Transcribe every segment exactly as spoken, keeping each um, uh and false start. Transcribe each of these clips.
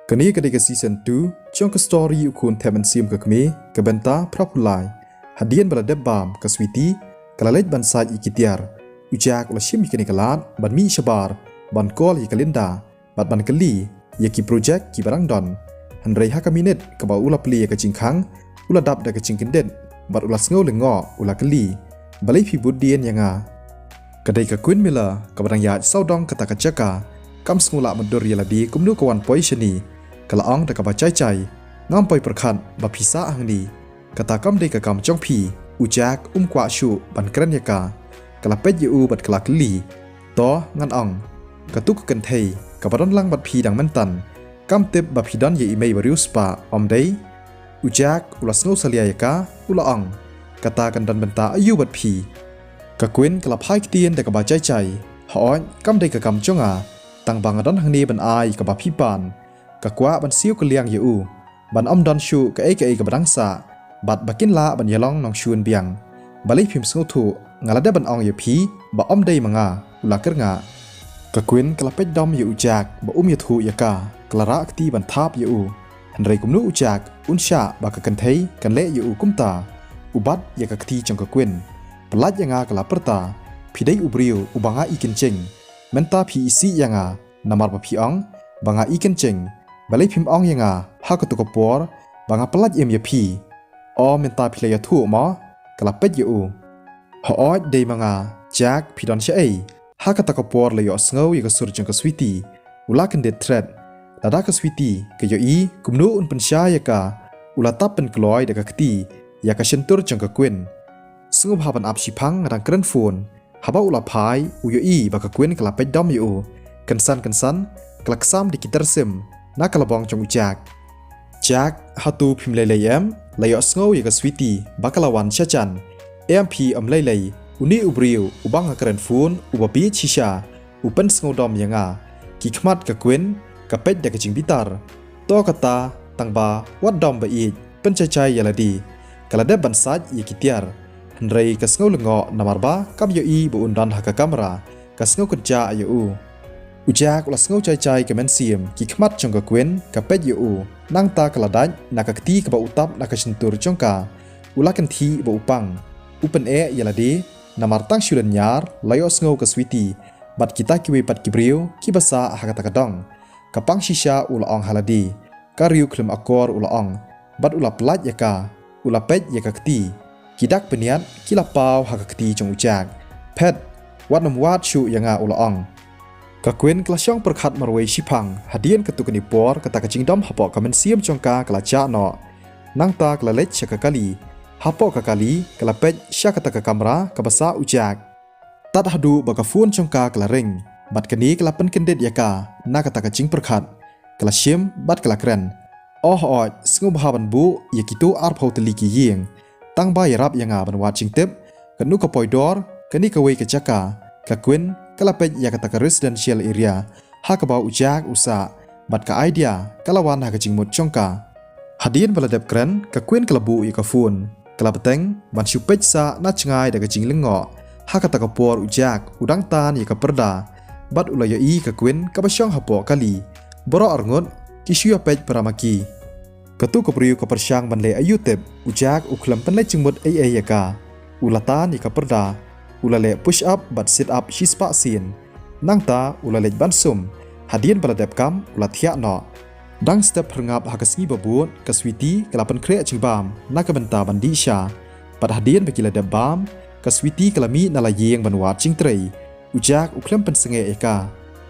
Kane ka dei ka season two jong ka story U Khun Thep Mynsiem Ka Kmie, ka bynta phra phew lai. Hadien ba la dep bam, ka Sweety ka la leit ban sait ïa ki tiar. U Jack u la shim ïa kane ka lad ban mih shabar, ban call ïa ka Linda bad ban kylli ïa ki project kiba dang don. Hynrei ha ka minit kaba u la plie ïa ka jingkhang, u la dap da ka jingkyndit bad u la sngew lyngngoh, u la kylli, "Balei phi bud dien ïa nga?" Ka dei ka Queen Miller kaba dang ïaid sawdong kata ka jaka. Kam sngew lah mutdur ïa lade kumno ka wan poi shane. Ka la ong da kaba jai jai, "Ngam poi pyrkhat ba phi sah hangne. Kata kam dei ka kam jong phi." U Jack um kwah shuh ban kren ïa ka. Ka la peit ïa u bad ka la kylli, "To ngan ong, katu ka kynthei kaba don lang bad phi dang mynta, kam tip ba phi don ïa i mei ba riewspah, ym dei?" U Jack u la sngew salia ïa ka, u la ong, "Kata kan don bynta aïu bad phi?" Ka Queen ka la phai ktien da kaba jai jai, "Hooid, kam dei ka kam jong nga, tang ba nga don hangne ban ai kaba phi pan. Ka kwah ban siew kylliang ïa u, ban ym don shuh kaei kaei kaba dang sah, bad ba kin lah ban ïalong nongshun biang. Balei phim sngewthuh, nga la dep ban ong ïa phi ba ym dei ma nga." U la kyrngah. Ka Queen ka la peit dom ïa u Jack ba um ïathuh ïa ka, ka la rah kti ban thap ïa u. Hynrei kumno u Jack un shah ba ka kynthei kan leh ïa u kumta? U bat ïa ka kti jong ka Queen. "Pyllait ïa nga," ka la pyrta. "Phi dei u briew uba nga i kynjing. Mynta phi isih ïa nga namar ba phi ong ba nga i kynjing. Balei phim ong ïa nga ha katu ka por ba nga pyllait im ïa phi? O, mynta phi la ïathuh mo?" Ka la peit ïa u. "Hooid, dei ma nga. Jack, phi don shaei?" Ha kata ka por la ïohsngew ïa ka sur jong ka Sweety. U la kyndit thret. Lada ka Sweety ka ïohi kumno un pynshai ïa ka, u la tap pynkloi da ka kti ïa ka shyntur jong ka Queen. Sngewbha ban ap shiphang, nga dang kren phone. Haba u la phai, u ïohi ba ka Queen ka la peit dom ïa u. Kynsan kynsan ka la ksam da ki tyrsim na ka lynti jong u Jack. "Jack, hato phim lei lei em?" La ïohsngew ïa ka Sweety ba ka la wan sha jan. "Em phi, ym lei lei. Une u briew uba nga kren phone, uba bieit shisha, u pynsngewdom ïa nga." Ki khmat ka Queen ka peit da ka jingbitar. "To kata, tang ba wat dom ba ïeit, pynjai jai ïa lade." Ka la dep ban sait ïa ki tiar. Hynrei ka sngew lyngngoh namar ba kam ïohi ba un don ha ka kamra. Ka sngew kynjah ïa u. U Jack u la sngew jai jai ka mynsiem, ki khmat jong ka Queen ka peit ïa u. Nangta ka la dait na ka kti kaba u tap na ka shyntur jong ka. U la kynthih ba u pang. U pyneh ïa lade, namar tang shu lynñiar la ïohsngew ka Sweety bad kita kiwei pat ki briew kiba sah ha kata ka dong. Ka pang shisha, u la ong ha lade. Ka riew khlem akor, u la ong, bad u la pyllait ïa ka. U la peit ïa ka kti. Ki dak bniat ki la paw ha ka kti jong u Jack. "Phet, wat nym wad shuh ïa nga," u la ong. Ka Queen ka la shong pyrkhat marwei shiphang. Hadien katu kane por, kata ka jingdom hapoh ka mynsiem jong ka ka la jah noh. Nangta ka la leit sha ka kali. Hapoh ka kali ka la peit sha kata ka kamra kaba sah u Jack. Tad haduh ba ka phone jong ka ka la ring, bad kane ka la pynkyndit ïa ka na kata ka jingpyrkhat. Ka la shim bad ka la kren, "O hooid, sngewbha ban buh ïa kito arphew tylli ki ïing. Tang ba ïarap ïa nga ban wad jingtip, kano ka poi dor kane kawei ka jaka." Ka Queen ka la peit ïa kata ka residential area ha kaba u Jack u sah, bad ka idea ka la wan ha ka jingmut jong ka. Hadien ba la dep kren, ka Queen ka la buh ïa ka phone. Ka la bteng ban shu peit sah na jngai da ka jinglyngngoh. Ha kata ka por u Jack u dang tan ïa ka pyrda, bad u la ïohi ka Queen kaba shong hapoh kali. Baroh arngut ki shu ïa peit para ma ki. Katu ka briew ka pyrshang ban leh aïu tip, u Jack u khlem pynleit jingmut ei ei ïa ka. U la tan ïa ka pyrda. U la leh push up bad sit up shispah sien. Nangta u la leit ban sum. Hadien ba la dep kam, u la thiah noh. Dang step phyrngap ha ka sngi ba bud, ka Sweety ka la pynkhreh jingbam na ka bynta ban dih sha. Bad hadien ba ki la dep bam, ka Sweety ka la mih na la ïing ban wad jingtrei. U Jack u khlem pynsangeh ïa ka,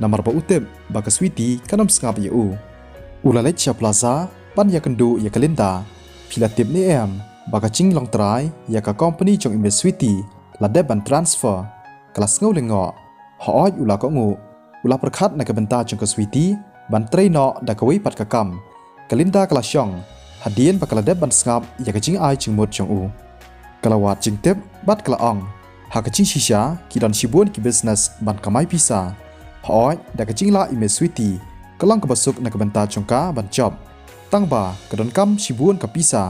namar ba u tip ba ka Sweety kan ym sngap ïa u. U la leit sha plaza ban ïakynduh ïa ka Linda. "Phi la tip ne em ba ka jinglong trai ïa ka company jong i Miss Sweety la dep ban transfer?" Ka la sngew lyngngoh. "Hooid," u la kohnguh. U la pyrkhat na ka bynta jong ka Sweety ban trei noh da kawei pat ka kam. Ka Linda ka la shong hadien ba ka la dep ban sngap ïa ka jingai jingmut jong u. Ka la wad jingtip bad ka la ong, "Ha ka jingshisha ki don shibun ki business ban kamai pisa. Hooid, da ka jinglah i Miss Sweety, ka long kaba suk na ka bynta jong ka ban jop. Tang ba ka donkam shibun ka pisa.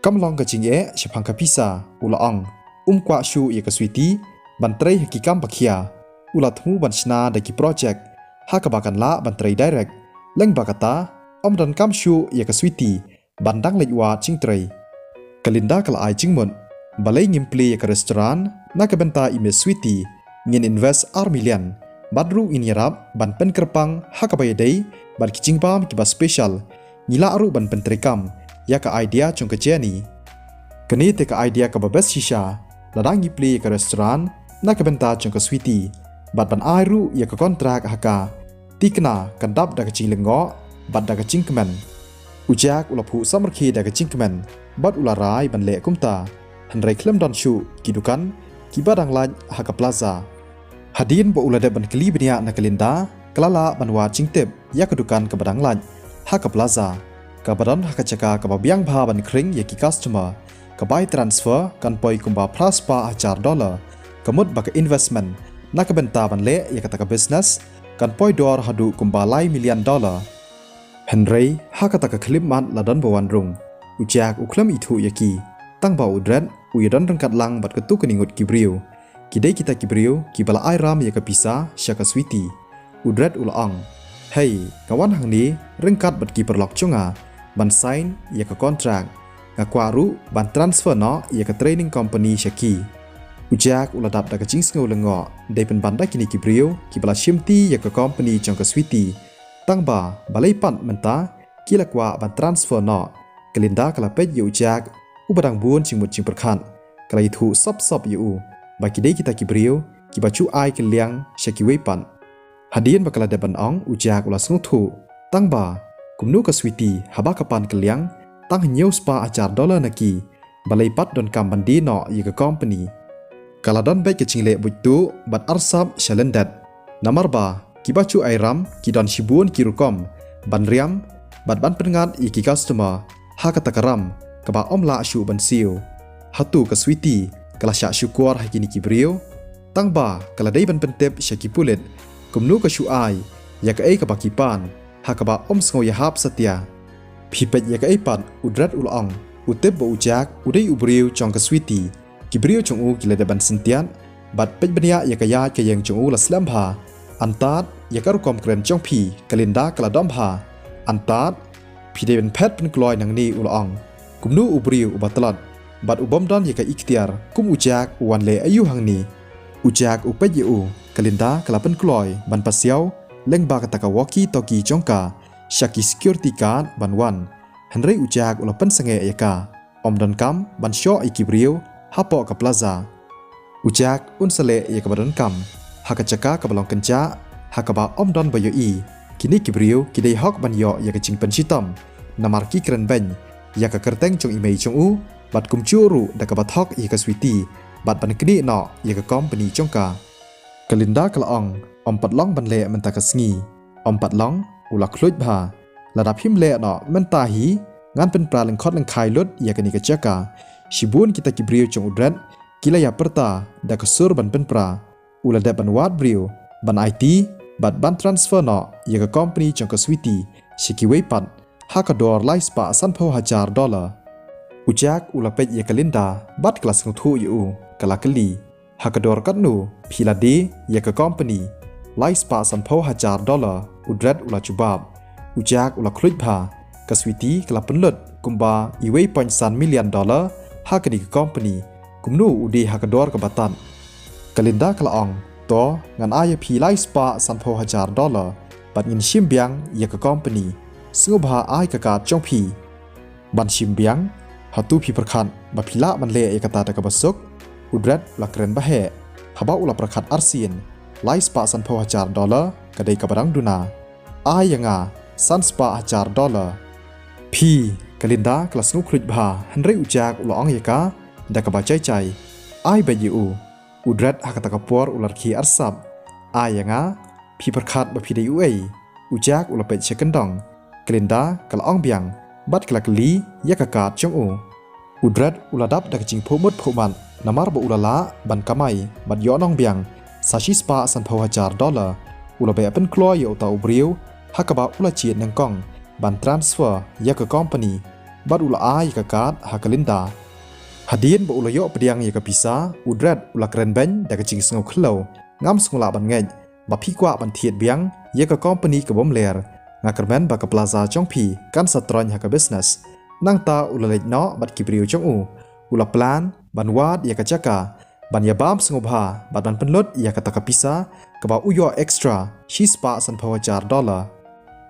Kam long ka jingeh shaphang ka pisa," u la ong. Um kwah shuh ïa ka Sweety ban trei ha ki kam ba khia. U la thmu ban shna da ki project ha kaba kan lah ban trei direct. Lyngba kata, ym donkam shuh ïa ka Sweety ban dang leit wad jingtrei. Ka Linda ka la ai jingmut, balei ngim plie ïa ka restaurant, na ka bynta i Miss Sweety ngin invest ar million, bad ruh ngin ïarap ban pynkyrpang ha kaba ïadei bad ki jingbam kiba special. Ngi lah ruh ban pyntreikam ïa ka idea jong ka Jenny. Kane te ka idea kaba best shisha, lada ngi plie ïa ka restaurant na ka bynta jong ka Sweety, bad ban ai ruh ïa ka kontrak ha ka. Te kane kan dap da ka jinglyngngoh bad da ka jingkmen. U Jack u la phuh samrkhie da ka jingkmen bad u la rai ban leh kumta. Hynrei khlem don shuh ki dukan kiba dang lait ha ka plaza. Hadien ba u la dep ban kylli bniah na ka Linda, ka la lah ban wad jingtip ïa ka dukan kaba dang lait ha ka plaza, kaba don ha ka jaka kaba biang bha ban khring ïa ki customer. Ka bai transfer kan poi kumba phra spah hajar dollar. Ka mut ba ka investment na ka bynta ban leh ïa kata ka business kan poi dor haduh kumba lai million dollar. Hynrei ha kata ka khyllipmat la don ba wan rung. U Jack u khlem ithuh ïa ki, tang ba u Dred u ïadon ryngkat lang bad katto katne ngut ki briew. Ki dei kita ki briew kiba la ai ram ïa ka pisa sha ka Sweety. U Dred u la ong, "Hei, nga wan hangne ryngkat bad ki paralok jong nga ban sign ïa ka kontrak. Nga kwah ruh ban transfer noh ïa ka training company sha ki." U Jack u la dap da ka jingsngew lyngngoh, dei pynban da kine ki briew kiba la shimti ïa ka company jong ka Sweety. Tang ba, balei pat mynta ki la kwah ban transfer noh? Ka Linda ka la peit ïa u Jack uba dang bun jingmut jingpyrkhat. Ka la ithuh sop sop ïa u ba ki dei kita ki briew kiba ju ai kylliang sha kiwei pat. Hadien ba ka la dep ban ong, u Jack u la sngewthuh, tang ba, kumno ka Sweety haba ka pan kylliang tang hynñiew spah hajar dollar na ki? Balei pat donkam ban die noh ïa ka company? Ka la don beit ka jingleh buit tuh bad arsap sha lyndet. Namar ba kiba ju ai ram ki don shibun ki rukom ban riam bad ban pynngat ïa ki customer ha kata ka ram kaba ym lah shuh ban siew. Hato ka Sweety ka la shah shukor ha kine ki briew? Tang ba ka la dei ban pyntip sha ki pulit kumno ka shu ai ïa kaei kaba ki pan ha kaba ym sngew ïahap satia. Phi peit ïa kaei pat, u Dred u la ong. U tip ba u Jack u dei u briew jong ka Sweety. Ki briew jong u ki la dep ban syntiat bad peit bniah ïa ka ïaid ka ïeng jong u la slem bha. Antad, ïa ka rukom kren jong phi, ka Linda ka la dom bha. Antad, phi dei ban phet pynkloi nangne, u la ong. Kumno u briew uba tlot bad u bym don ïa ka iktiar kum u Jack u wan leh aïu hangne? U Jack u peit ïa u, ka Linda ka la pynkloi ban pasiaw lyngba kata ka walkie talkie jong ka sha ki security guard ban wan. Hynrei u Jack u la pynsangeh ïa ka. Ym donkam ban shoh ïa ki briew hapoh ka plaza. U Jack un sa leh ïa kaba donkam ha ka jaka kaba long kynjah, ha kaba ym don ba ïohi. Kine ki briew ki dei hok ban ïoh ïa ka jingpynshitom namar ki kren beiñ ïa ka kyrteng jong i mei jong u bad kumjuh ruh da kaba thok ïa ka Sweety bad ban knieh noh ïa ka company jong ka. Ka Linda ka la ong, ym pat long ban leh mynta ka sngi. Ym pat long, u la khluit bha. Lada phim leh noh mynta hi, ngan pynpra lyngkhot lyngkhai lut ïa kane ka jaka. Shibun kita ki briew jong u Dred ki la ïa pyrta da ka sur ban pynpra. U la dep ban wad briew ban aiti bad ban transfer noh ïa ka company jong ka Sweety sha kiwei pat ha ka dor lai spah sanphew hajar dollar. U Jack u la peit ïa ka Linda bad ka la sngewthuh ïa u, ka la kylli, ha ka dor katno phi la die ïa ka company? Lai spah sanphew hajar dollar, u Dred u la jubab. U Jack u la khluit bha. Ka Sweety ka la pynlut kumba iwei point san million dollar ha kane ka company. Kumno u die ha ka dor kaba tad? Ka Linda ka la ong, to, ngan ai ïa phi lai spah sanphew hajar dollar bad ngin shim biang ïa ka company. Sngewbha ai ka card jong phi. Ban shim biang? Hato phi pyrkhat ba phi lah ban leh ïa kata da kaba suk? U Dred u la kren ba heh. Haba u la pyrkhat arsien, lai spah sanphew hajar dollar ka dei kaba dang duna. Ai ïa nga san spah hajar dollar. Phi, ka Linda ka la sngew khluit bha, hynrei u Jack u la ong ïa ka da kaba jai jai, ai beit ïa u. U Dred ha kata ka por u la rkhie arsap. Ai ïa nga, phi pyrkhat ba phi dei uei? U Jack u la peit sha kyndong. Ka Linda ka la ong biang bad ka la kylli ïa ka card jong u. U Dred u la dap da ka jingphuh mut phuh mat namar ba u la lah ban kamai bad ïoh nong biang sa shi spah sanphew hajar dollar. U la beh pynkloi ïa uta u briew ha kaba u la jied nyngkong ban transfer ïa ka company bad u la ai ïa ka card ha ka Linda. Hadien ba u la ïoh pdiang ïa ka pisa, u Dred u la kren beiñ da ka jingsngew khyllew, ngam sngewlah ban ngeit ba phi kwah ban thied biang ïa ka company ka bym ler. Nga kyrmen ba ka plaza jong phi kan sa troiñ ha ka business. Nangta u la leit noh bad ki briew jong u. U la plan ban wad ïa ka jaka, ban ïabam sngewbha bad ban pynlut ïa kata ka pisa kaba u ïoh extra shispah sanphew hajar dollar.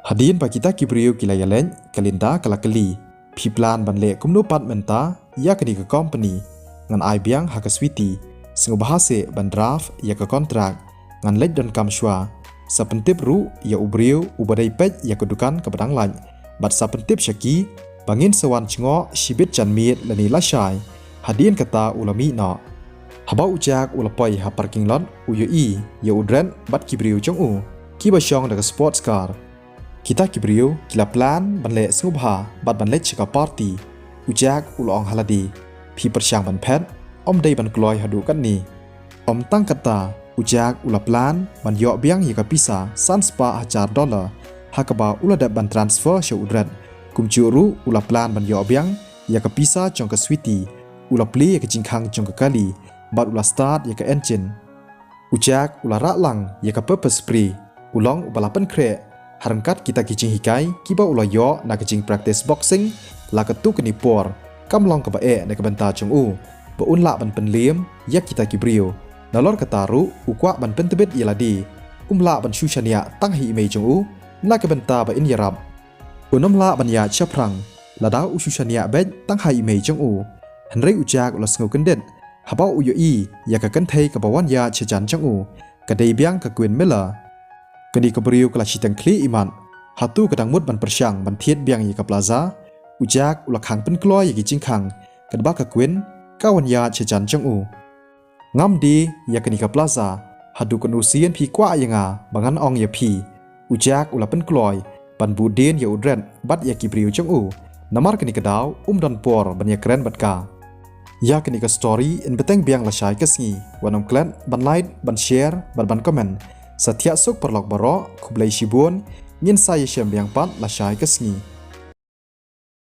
Hadien ba kita ki briew ki la ïaleit, ka Linda ka la kylli, phi plan ban leh kumno pat mynta ïa kane ka company? Ngan ai biang ha ka Sweety, sngewbha seh ban draft ïa ka contract. Ngan leit donkam shuwa. Sa pyntip ruh ïa u briew uba dei peit ïa ka dukan kaba dang lait, bad sa pyntip sha ki ba ngin sa wan jngoh shibit janmiet lane lashai. Hadien kata u la mih noh. Haba u Jack u la poi ha parking lot, u ïohi ïa u Dredd bad ki briew jong u kiba shong da ka sports car. Kita ki briew ki la plan ban leh sngewbha bad ban leit sha ka party. U Jack u la ong ha lade, phi pyrshang ban phet, ym dei ban kloi haduh katne. Ym tang kata, u Jack u la plan ban ïoh biang ïa ka pisa sanspah hajar dollar ha kaba u la dep ban transfer sha u Dredd. Kumjuh ruh u la plan ban ïoh biang ïa ka pisa jong ka Sweety. U la plie ïa ka jingkhang jong ka kali bad u la start ïa ka engine. U Jack u la rah lang ïa ka pepper spray. U long uba la pynkhreh ha ryngkat kita ki jinghikai kiba u la ïoh na ka jingpractice boxing la katto katne por. Kam long kaba eh na ka bynta jong u ba un lah ban pynliem ïa kita ki briew. Nalor kata ruh u kwah ban pyntbit ïa lade. Um lah ban shu shaniah tang ha i mei jong u na ka bynta ba in ïarap. Un ym lah ban ïaid shaphrang lada u shu shaniah beit tang ha i mei jong u. Hynrei u Jack u la sngew kyndit haba u ïohi ïa ka kynthei kaba wan ïaid shajan jong u, ka dei biang ka Queen Miller. Kane ka briew ka la shiteng khlieh imat. Hato ka dang mut ban pyrshang ban thied biang ïa ka plaza? U Jack u la khang pynkloi ïa ki jingkhang katba ka Queen ka wan ïaid shajan jong u. Ngam die ïa kane ka plaza, haduh katno sien phi kwah ïa nga ba ngan ong ïa phi? U Jack u la pynkloi ban buh dien ïa u Dredd bad ïa ki briew jong u. Namar kane ka daw um don por ban ïakren bad ka. Ïa kane ka story yn bteng biang lashai ka sngi. Wat nym klet ban like, ban share bad ban comment. Sa thiah suk paralok baroh, khublei shibun. Ngin sa ïashem biang pat lashai ka sngi.